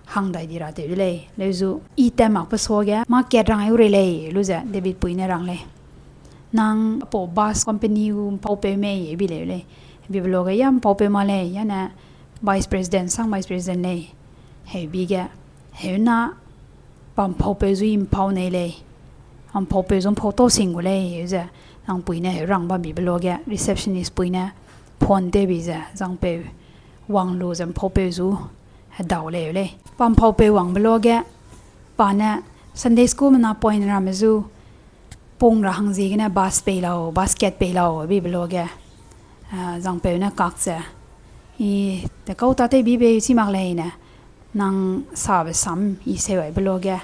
hang dai di ra tew de lei. Leuzu, i tat makbe suage, mâ kat rang ai gu rei lei, lu ze David pui ne rang lei. Nang apau bus company gu mpaupeu mei, bi lei lei. Bibe luage ya mpaupeu ma lei, ya ne vice president, sang vice president lei. Heu bi ge, heu na, pa mpaupeu zu i mpau nei lei. A mpaupeu zu mpau tau sing gu lei, heu ze, nang pui ne heu rang bam bibe luage, receptionist pui ne phone tew bi ze, zangpeu wang lu ze mpaupeu zu hedau lei lei. Pa mpaupeu wangbe luage, pa ne Sunday school me napoine ramme zu, pung ra hang ziegene bus pei lau, bus kat pei lau, bibe luage, ah, zangpeu ne kak ze, i, tekau tâtew bibe chi mak leine, nang sabe sam i seu aibe luage,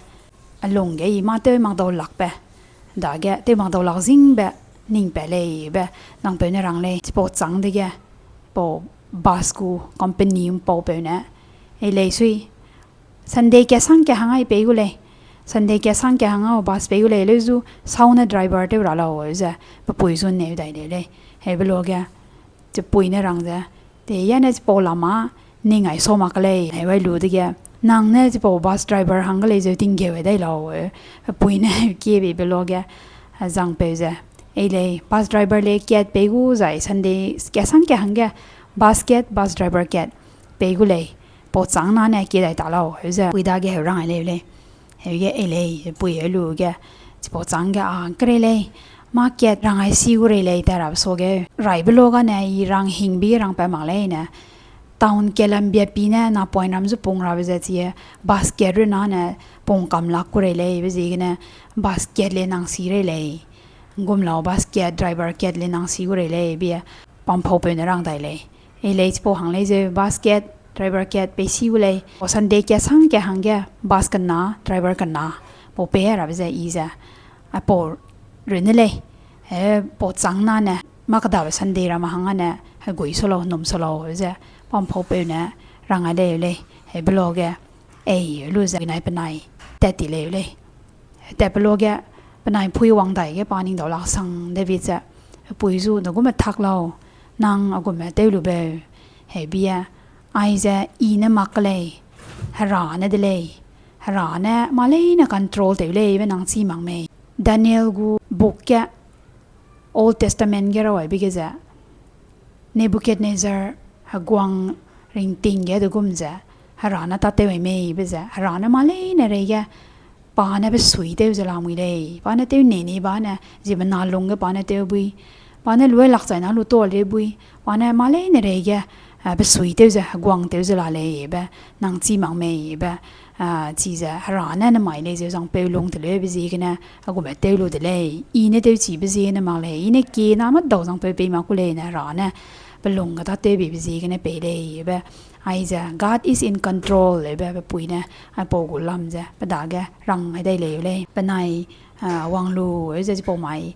a lung ge i mâ tew mak dau lakbe, dage tew mak dau lak zingbe, ning pat lei be, zangpeu ne rang lei, chipau châng dege, pau bus gu company mpaupeu ne, ei lei sui, Sunday kesang ke hang ai pei gu lei. Sunday kesang ke hang au bus pei gu lei, leuzu sau ne driver tew ra lau, heu ze, pe pui zu neu dai lei lei. Heube luage, chipui ne rang ze, te ya ne chipau lama, ning ai sau mak lei, heu ai lu dege, nang ne chipau bus driver hangge lei zeu tinggeu ai dai lau, heu, pe pui ne heu kie beibe luage, zangpeu ze, ei lei, bus driver lei kat pei gu zai Sunday kesang ke hangge, bus kat, bus driver kat, pei gu lei, pau châng na ne kie dai ta lau, heu ze, pui dage heu rang ai lei lei. Heuge ei lei, pui heu lu ge, chipau châng ge a, kerei lei, mâ kat rang ai si gu rei lei, ta rabe suage, raibe luage ne, i rang hingbi rang pat mak leine, town kelambia pi ne, napoine ram zu pung rabe ze chie, bus kat runa ne, pung kam lak gu rei lei, be ziegene, bus kat le nang si rei lei. Gum lau bus kat, driver kat le nang si gu rei lei, bie, pa mpaupeu ne rang dai lei. Ei lei chipau hang lei zeu, bus kat, driver kat, pei si gu lei. Pau Sunday kesang ke hangge, bus kena, driver kena, pau pei rabe ze i ze. Aipau runne lei, eh, pau châng na ne, mâ kedabe Sunday ramme hang ane, hegui sa lau, num sa lau, ze, pa mpaupeu ne, rang ai lei lei, heube luage, ei, lu ze, nai penai, tat ti lei lei. Tatbe luage, penai pui wang dai ge pa ning dau lak sang David ze, pui zu, de gume tak lau, nang a gume tew lu beu, heubie, aize i ne mak lei, Hera ne de lei, Hera ne mâ leine control tew lei be nang chî mak mei. Daniel gu book ge, Old Testament ge raw aibe ge ze, Nebukadnezar heguang ringting ge de gum ze, Hera ne tâtew ai mei be ze, Hera ne mâ leine reige, pa ne besuitew ze lamui lei, pa ne tew nei nei ba ne, ziemmena lungge pa ne tew bui, pa ne luai lak chai na lu tau lei bui, pa ne mâ leine reige, eh, besuitew ze, heguang tew ze la lei be, nang chî mak mei be, ah, chize Hera ne nemai lei zeu zangpeu lung teleube ziegene, a gume tew lu de lei, i ne tewchibe ziegene mak lei, i ne kiena medau zangpeu pei mak ku leine Hera ne, pe lung ge tâtewbeibe ziegene pei lei be, aize, God is in control, be, pe pui ne, aipau gu lam ze, pe dage, rang ai dai lei lei, penai, ah, wang lu, ze chipau mai,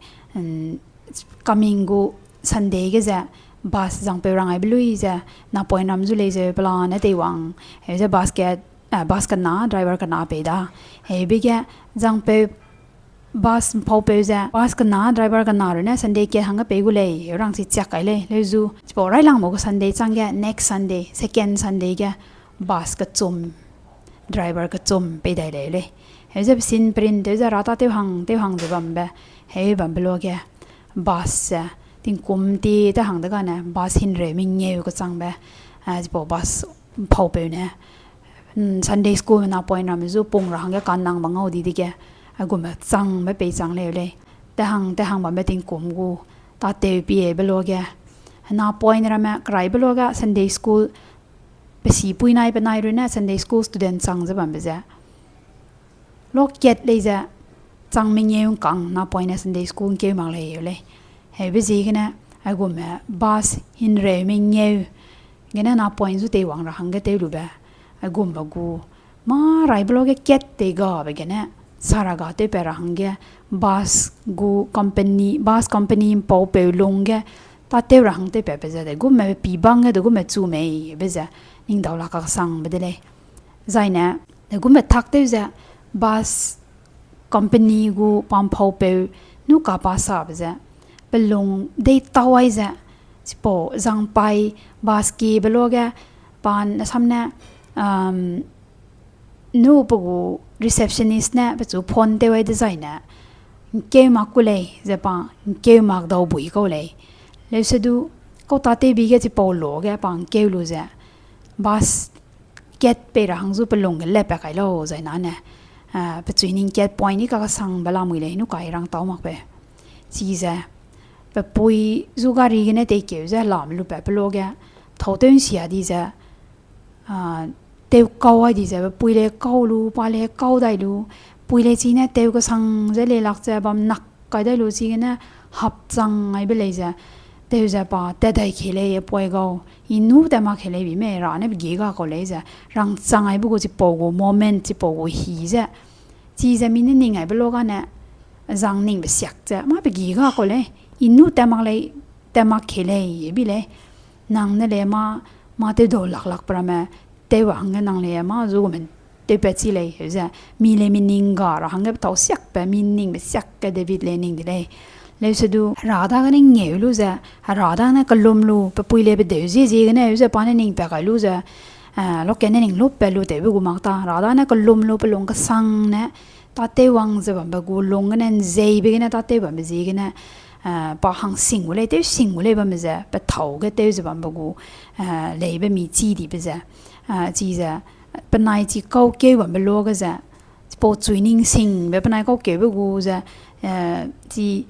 coming gu Sunday ge ze, bus zangpeu rang aibe lui ze, napoine ram zu lei zeu pelane teiwang, heu ze bus kat, ah, bus kena, driver kena pei da. Heube ge zangpeu bus mpaupeu ze, bus kena, driver kena runne Sunday kat hangge pei gu lei, heu rang chi chiak kai lei, leuzu. Chipau railangbe gu Sunday changge, next Sunday, second Sunday ge, bus kechum, driver kechum pei dai lei lei. Heu ze pesin print tew ze ra tâtew hang, tew hang ze bambe, heu bambe luage, bus ze, tingkum ti te hang degane, bus himreu mengeu kechangbe, ah, chipau bus mpaupeu ne, Sunday school me napoine ramme zu pung ra hangge kanang ba ngau di dege, a gume changbe peichang leu lei. Te hang, te hang bambe tingkum gu, tâtew piebe luage, napoine ramme keraibe luage Sunday school, pe sipui nai penai runne Sunday school student chang ze bambe ze. Lokat lei ze, chang mengeu ngkang napoine Sunday school ngkeu mak lei lei. Heube ziegene, a gume bus himreu mengeu, gene napoine zu teiwang ra hangge tew lube, a gume gu, mâ raibe luage kat teigabe gene, saraga tewpat ra hangge, bus gu company, bus company mpaupeu lungge, tâtew ra hang tewpatbe ze de gume pibang ge de gume chu mei be ze, ning dau la kaksangbe de lei. Zaine, de gume tak tew ze, bus company gu pa mpaupeu nu kapa sabe ze, pe lung deîtau ai ze, Chipau zangpai bus kiebe luage, pa ne sam ne, um, nu pe gu receptionist ne pechu phone tew ai dezaine, ’ngkeu mak ku lei ze pa ’ngkeu mak dau bui kau lei. Leusedu, kau tâtewbi ge chipau luage pa ’ngkeu lu ze, bus kat pei ra hang zu pe lung ge le pa kai lau zai nane, ah, pe chui ning kat point ni kakesangbe lamui lei, nu kai rang tau makbe. Chize, pe pui zu gari gene teikeu ze helame lu pa pe luage, thâu tew ’nsia di ze, ah, tew kau ai di ze, pe pui le kau lu, pa le kau dai lu, pui le chine tew kesang ze le lak ze bam nak kai dai lu chigene hap chang aibe lei ze, tew ze pa tat dai kei lei, poi gau, i nu tat mak kei lei bi mei, ra ne pe gi ga kau lei ze, rang chang aibe gu chipau gu moment, chipau gu hi ze, chize mi ne ning aibe luage ne, zang ningbe siak ze, mâ pe gi ga kau lei, i nu tat mak lei, tat mak kei lei, bi lei, nang ne le mâ, mâ tew dau lak lak pe ramme, tew a hangge nang le mâ zu gume tewpat chi lei, heu ze, mi le mi ning ga ra hangge pe tâu siakbe, mi ningbe siak ge David le ning de lei. Leusedu, Hera dagene ngeu lu ze, Hera dagene kellum lu, pe pui le pe deu zie ziegene, heu ze pa ne ning pa kai lu ze, eh, luage ne ning lupat lu tewbe gu mak ta, Hera dagene kellum lu, pe lung kesang ne, tâtew wang ze bambe gu lung gene, ’nzeibe gene, tâtew bambe ziegene, eh, pa hang sing gu lei, tew sing gu lei bamme ze, pe thâu ge tew ze bambe gu, eh, leibe mi chî dibe ze, eh, chize, penai chi kau keu bambe luage ze, chipau chui ning singbe penai kau keube gu ze, eh, chi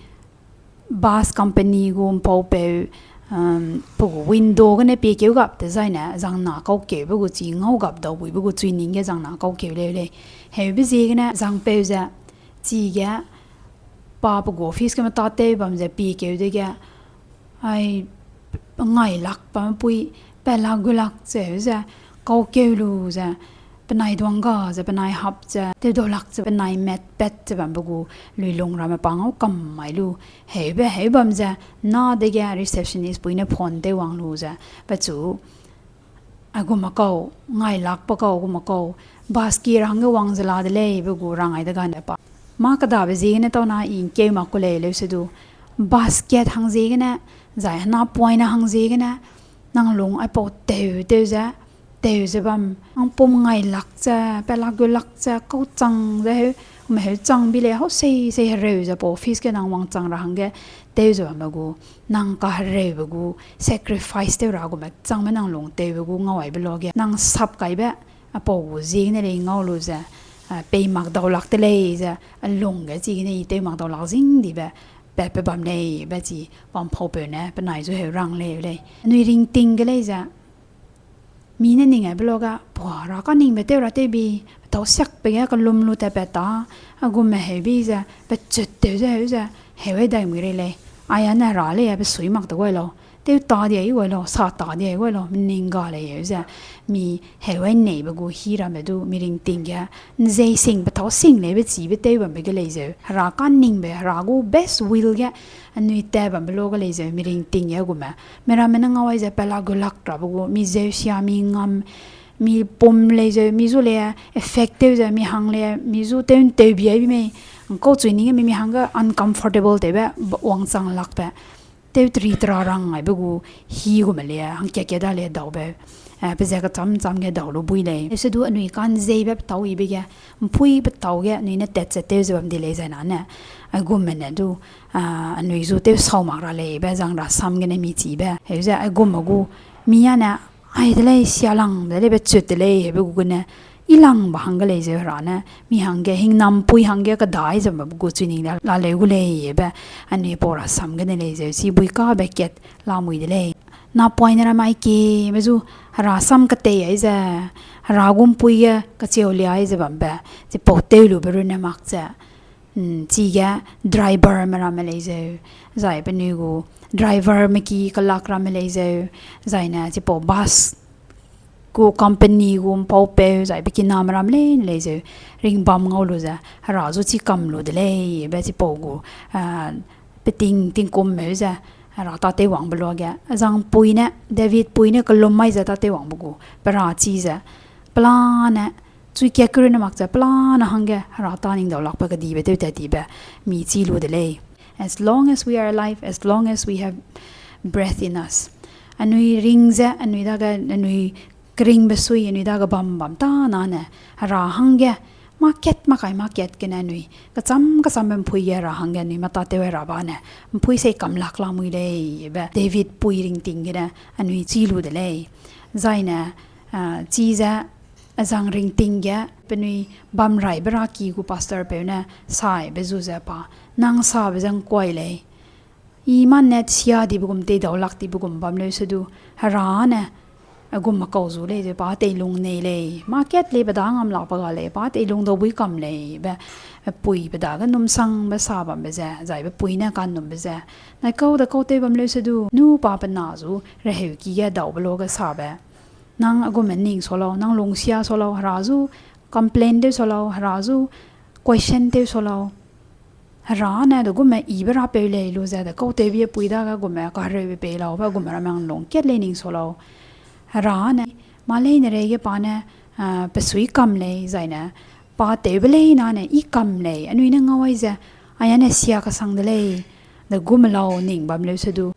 bus company gu ’mpaupeu, um, pe gu window gene pie keu gap dezaine, zangna kau keube gu chi ngau gap dau buibe gu chui ning ge zangna kau keu leu lei. Heube ziegene zangpeu ze, chige, pa pe gu office ge me tâtew bam ze pie keu dege, ai, ngai lak pa mepui, pat lak gu lak ze, heu ze, kau keu lu ze, penai duang ga ze, penai hap ze, tew dau lak ze, penai mat pat ze bambe gu, luilung ramme pa ngau kam mai lu, heube, heu bam ze, na dege receptionist pui ne phone tew wang lu ze, pechu, aigum kau, ngai lak pe kau, aigum kau, bus ki ra hangge wang ze la de lei, be gu rang ai degane pa. Mâ kedabe ziegene tau na i ’ngkeu mak ku lei leusedu. Bus kat hang ziegene, zai hena poine hang ziegene, nang lung aipau tew tew ze, tew ze bam, nang pum ngai lak ze, pat lak gu lak ze, kau chang ze heu, me heu chang bi lei, hau sei sei hereu ze pa office ge nang wangchang ra hangge, tew ze bamme gu, nang kahereube gu, sacrifice tew ra gume changme nang lung tewbe gu ngau aibe luage, nang sap kaibe, aipau gu ziegene lei ngau lu ze, a, pei mak dau lak de lei ze, a lung ge chigene i tew mak dau lak zing dibe, patbe bam lei be chi, pa ’mpaupeu ne, penai zu heu rang lei lei. Anui ringting ge lei ze, mi ne ning aibe luage, pua ra kaningbe tew ra tewbi, pe tâu siakbe ge kellum lu tatpat ta, aigum me heu bi ze, pechut tew ze heu ze, heu ai dai mui rei lei, aia ne ra lei a pe sui mak te gai lau, tew ta di ai gai lau, sa ta di ai gai lau, mening ga lei heu ze, mi heu ai neibe gu hi ramme du, mi ringting ge, ’nzei sing, pe tâu sing leibe chibe tew bambe ge lei zeu, Hera kaningbe, Hera gu best will ge, anui tat bambe luage lei zeu, mi ringting ge gume. Mi ramme ne ngau ai ze pat lak gu lak rabe gu, mi zeu sia, mi ngam, mi pum lei zeu, mi zu le effect tew ze, mi hang le, mi zu tew ’ntewbi ai bi mei, ’ngkau chui ning ge mi, mi hangge uncomfortable tewbe, wangchang lakbe. Tew teri tera rang aibe gu, hi gume le, hangkat kat da le daube. Eh, pe ze kecham cham ge dau lu bui lei. Leusedu anui ka'nzeibe pe tâu ibe ge, ’mpui pe tâu ge anui ne tat ze tew ze bam di lei zai nane. Aigumme ne du, ah, anui zu tew sau mak ra lei be, zang rasam gene mi chibe. Heu ze aigumme gu, mi a ne, ai de lei, sia lang de lei, pechut de lei, heube gu gene, i langbe hangge lei zeu Hera ne, mi hangge, hingnam pui hangge kedai ze bambe gu chui ning la, laleu gu lei, be, anui pau rasam gene lei zeu, chi bui kabe kat lamui de lei. Napoine ramme aike, be zu, Hera sam ketei ai ze, Hera gu ’mpui ge kacheu liai ze bambe, chipau tew lube runne mak ze, mm, chige driverme ramme lei zeu, zai penui gu driverme ki kelak ramme lei zeu, zai ne chipau bus gu company gu ’mpaupeu, zai pe kiname ramme leine lei zeu, ringbam ngau lu ze, Hera zu chi kam lu de lei, be chipau gu, ah, peting tingkum heu ze, Hera tâtew wangbe luage, zang pui ne, David pui ne kellum mai ze tâtew wangbe gu, pe ra chi ze, pelane, chui kat kerunne mak ze, pelane hangge, Hera tâ ning dau lakbe kedibe tew tat dibe, mi chi lu de lei. As long as we are alive, as long as we have Breathe in us. Anui ring ze, anui dage, anui keringbe sui, anui dage bam bam ta nane, Hera hangge, mâ kat, mâ kai, mâ kat gene anui kecham kechambe ’mpui ge Hera hangge anui mâ tâtew ra bane, ’mpui sei kam lak lamui lei be David pui ringting gene anui chî lu de lei. Zaine, ah, chize, azang ringting ge penui bamraibe ra ki gu pastor peu ne saibe zu ze pa, nang sabe ze ’ngkuai lei. I mâ ne sia dibe gum teidau lak dibe gum bam leu sedu, Hera ne, aigum me kau zu lei ze pa teilung nei lei, mâ kat lei pe da ngam lak pe ga lei, pa teilung dau bui kam lei be, pui pe dage num sangbe sa bambe ze, zai pe pui ne ka'nnumbe ze, nai kau de kau tew bam leu sedu, nu pa pe na zu reheuki ge daube luage sabe. Nang aigum me ning sa lau, nang lungsia sa lau, Hera zu complain tew sa lau, Hera zu question tew sa lau. Hera ne de gumme ibe rapeu lei lu ze de kau tewbe pui dage gumme kahereube pei lau, ba gumme ramme lung kat lei ning sa lau. Hera ne, mâ leine reige pa ne, ah, pe sui kam lei, zaine, pa tewbe lei nane, i kam lei, anui ne ngau ai ze, aia ne sia kesang de lei, de gumme lau ning bam leu sedu.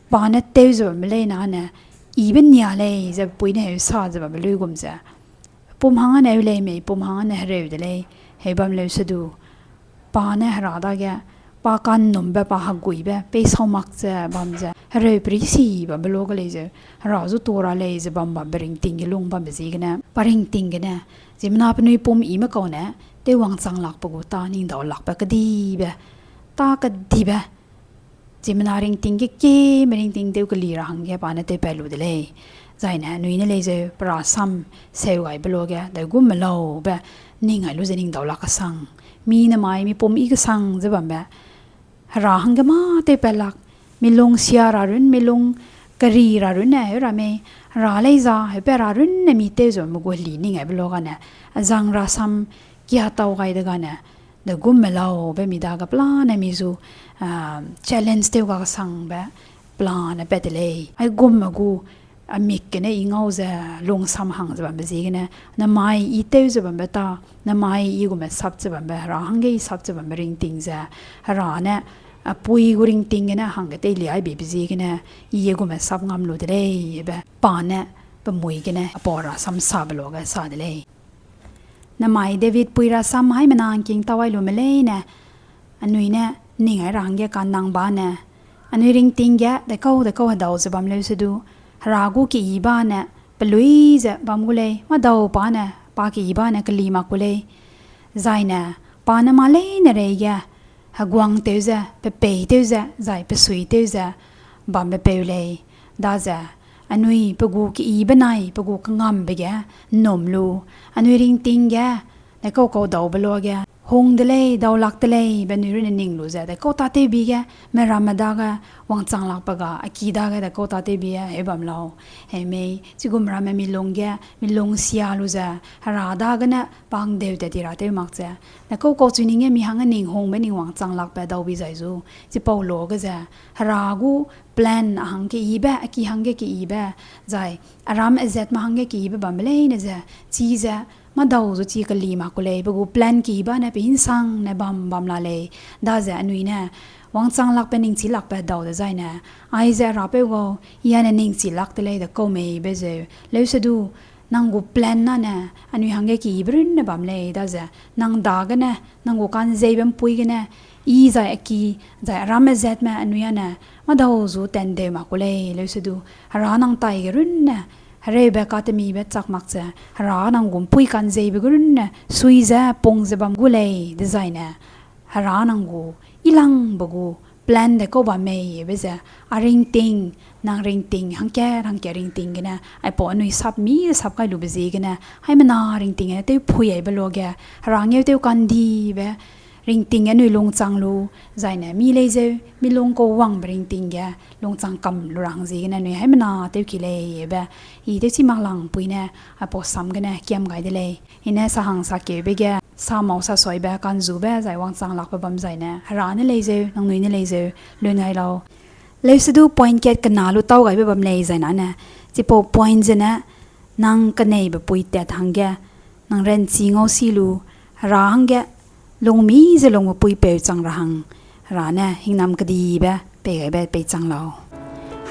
Pa ne tew ze bambe lei nane, ibe nia lei ze pui ne heu sa ze bambe luigum ze. Pum hang ane eu lei mei, pum hang ane hereu de lei, heu bam leu sedu. Pa ne Hera dage, pa ka'nnumbe, pa heguibe, pei sau mak ze bam ze, hereu perisi bambe luage lei ze, Hera zu tu ra lei ze bam bambe ringting ge lung bambe ziegene, pa ringting gene, ziemmena penui pum ime kau ne, tew wangchang lak pe gu ta, ning dau lak pe kedibe, ta kedibe, ziemmena ringting ge keme ringting tew keli ra hangge pa ne tewpat lu de lei. Zaine anui ne lei zeu, pe rasam seu gaibe luage, de gumme laube, ning ai lu ze ning dau lak kesang. Mi nemai, mi pum i kesang ze bambe. Hera hangge mâ tewpat lak, mi lung sia ra run, mi lung keri ra run ne, heu ra mei, Hera lei za, heupat ra run ne mi tew ze bambe gu heli ning aibe luage ne, azang rasam kia tau gai de gane, de gumme laube mi dage pelane mi zu, ah, challenge tew ga kesangbe pelane pat de lei. Aigumme gu, amik gene i ngau ze lungsam hang ze bambe ziegene, nemai i tew ze bambe ta, nemai i gumme sap ze bambe, Hera hangge i sap ze bambe ringting ze, Hera ne, a pui gu ringting gene hangge teilia bibe ziegene, i gumme sap ngam lu de lei, be pa ne, pe mui gene, apau rasam sabe luage sa de lei. Nemai David pui rasam haimena ’ngking tau ai lume leine, anui ne, ning ai ra hangge ka'nnang bane, anui ringting ge, dekau dekau hedau ze bam leu sedu, Hera gu keyi bane, pelui ze bam gu lei, mâdau pa ne, pa keyi bane keli mak gu lei. Zaine, pa ne mâ leine reige, heguang tew ze, pe pei tew ze, zai pe sui tew ze, bambe peu lei. Daze, anui pe gu keyi benai, pe gu kengambe ge, ’nnum lu, anui ringting ge, dekau kau daube luage, hung de lei, dau lak de lei, be anui runne ning lu ze, dekau tâtewbi ge, meramme dage, wangchang lak pe ga, a ki dage, dekau tâtewbi ge, heu bam lau. Heu mei, chigum ramme mi lung ge, mi lung sia lu ze, Hera dagene, pa hangdeu tat ti ra tew mak ze. Dekau kau chui ning ge mi hangge ning hungbe ning wangchang lak pe daubi zai zu. Chipau luage ze, Hera gu plan a hangge keyibe, a ki hangge keyibe, zai, aram azatme hangge keyibe bambe leine ze, chize, mâdau zu chi keli mak gu lei, pe gu plan keyibe ne pe hinsang ne bam bam la lei, daze anui ne, wangchang lak pe ningchi lak pe dau dezaine, aize Rapeu gau, i â ne ningchi lak de lei dekau mei be zeu, leu sedu, nang gu plan nane, anui hangge keyibe runne bam lei, daze, nang dagene, nang gu ka'nzeibe ’mpui gene, i zai a ki, zai aram azatme anui â ne, mâdau zu tandeu mak gu lei, leu sedu, Hera nang taige runne, hereube katemibe chak mak ze, Hera nang gu ’mpui ka'nzeibe gu runne, sui ze, pung ze bam gu lei, dezaine, Hera nang gu, i langbe gu, plan dekau bam mei, be ze, a ringting, nang ringting, hangkat, hangkat ringting gene, aipau anui sap mi, sap kai lube ziegene, haimena ringting gene, tewphui aibe luage, Hera ngeu tew kandibe, ringting ge anui lungchang lu, zaine mi lei zeu, mi lung kau wangbe ringting ge, lungchang kam lu ra hang ziegene anui haimena tewki lei be, i tewchi mak lang pui ne, aipau sam gene kiam gai de lei. I ne sa hang sakeube ge, sa mau sa suaibe, ka'nzube, zai wangchang lakbe bam zaine, Hera ne lei zeu, nangnui ne lei zeu, lun gai lau. Leu sedu point kat kena lu tau gaibe bam lei zaine ne, chipau point zene, nang keneibe pui tat hangge, nang ranchi ngau si lu, Hera hangge, lungmi ze lungbe puipeu chang ra hang, Hera ne hingnam kedibe, pei gaibe peichang lau.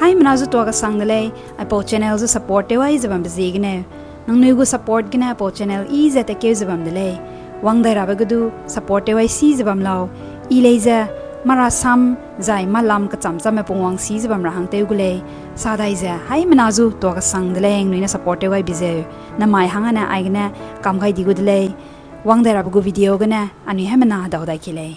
Haimena zu tuâ kesang de lei, aipau channel zu support tew ai ze bambe ziegeneu. Nangnui gu support gene aipau channel i ze tatkeu ze bam de lei. Wang dai rabe ge du support tew ai si ze bam lau. I lei ze, mara sam, zai malam kecham chamme pungwang si ze bam ra hang tew gu lei. Sa dai ze, haimena zu tuâ kesang de lei, ningnui ne support tew ai bi zeu. Namai hang ane aigene kam gai di gu de lei. Wang dai rabe gu video gene, anui haimena dau dai ki lei.